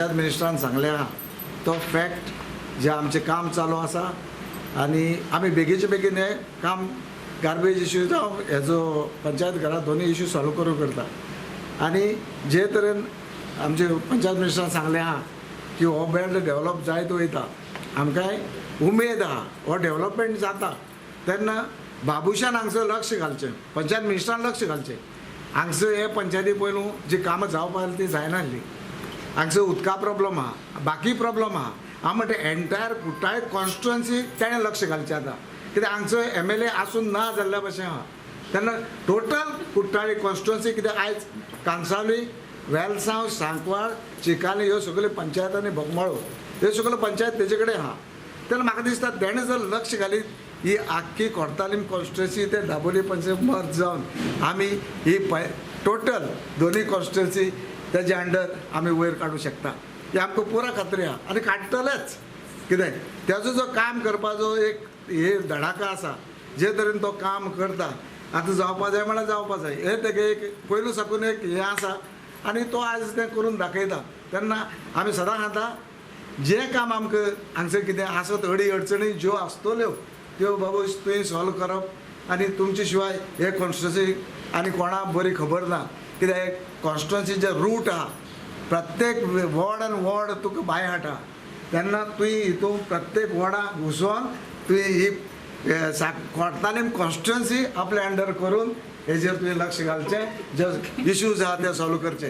पंचायत मिनिस्टरान सांगलें आहा तो फॅक्ट जे आमचें काम चालू आसा आनी आमी बेगीचे बेगीन हें काम गार्बेज इश्यू जावं हेजो पंचायत घरां दोनूय इश्यू सॉल्व करूंक करता. आनी जे तरेन आमचे पंचायत मिनिस्टरान सांगलें आहा की हो बेल्ट डेवलप जायत वयता, आमकांय उमेद आहा हो डेवलपमेंट जाता. तेन्ना बाबुशान हांगसर लक्ष घालचें, पंचायत मिनिस्टरान लक्ष घालचें. हांगसर हे पंचायती पयलू जी कामां जावपा ती जायनासली. हांगसर उदका प्रॉब्लम आहा, बाकी प्रॉब्लम आहा. हांव म्हणटा एंटायर कुट्टाळे कॉन्स्टिट्युएन्सी तेणें लक्ष घालचें आतां, कित्याक हांगसर एमएलए आसून ना जाल्ल्या भशेन आहा. तेन्ना टोटल कुट्टाळे कॉन्स्टिट्युएन्सी, कित्याक आयज कांसावली, वेलसांव, सांकवाळ, चिकाली ह्यो सगल्यो पंचायत आनी बोगमाळो ह्यो सगल्यो पंचायत तेजे कडेन आहा. तेन्ना म्हाका दिसता तेणें जर लक्ष घालीत ही आख्खी कोर्तालीम कॉन्स्टिट्युएन्सी ते दाबोली पंचायत मर्ज जावन आमी ही टोटल दोनूय कॉन्स्टिट्युएन्सी तेजे अंडर आमी वयर काडूंक शकता, ही आमकां पुरा खात्री आहा आनी काडटलेच. कितें तेजो जो काम करपाचो एक हे धडाका आसा, जे तरेन तो काम करता, आतां जावपा जाय म्हळ्यार जावपा जाय, हे तेगे एक पयलू साकून एक हें आसा आनी तो आयज तें करून दाखयता. तेन्ना आमी सदां आतां जें काम आमकां हांगसर कितें आसत अडी अडचणी ज्यो आसतल्यो त्यो बाबू तुवें सॉल्व करप आनी तुमचे शिवाय हे कॉन्स्टिट्युएन्सी आनी कोणाक बरी खबर ना. कित्याक कॉन्स्टिट्युएन्सीचे रूट आहा, प्रत्येक वॉर्ड आनी वॉर्ड तुका बाय हाडटा. तेन्ना तुवें हितून प्रत्येक वॉर्डाक घुसोन तुवें ही कोर्तालीम कॉन्स्टिट्युएन्सी आपल्या अंडर करून हेजेर तुवें लक्ष घालचें, जे इश्यूज आहा ते सॉल्व करचे.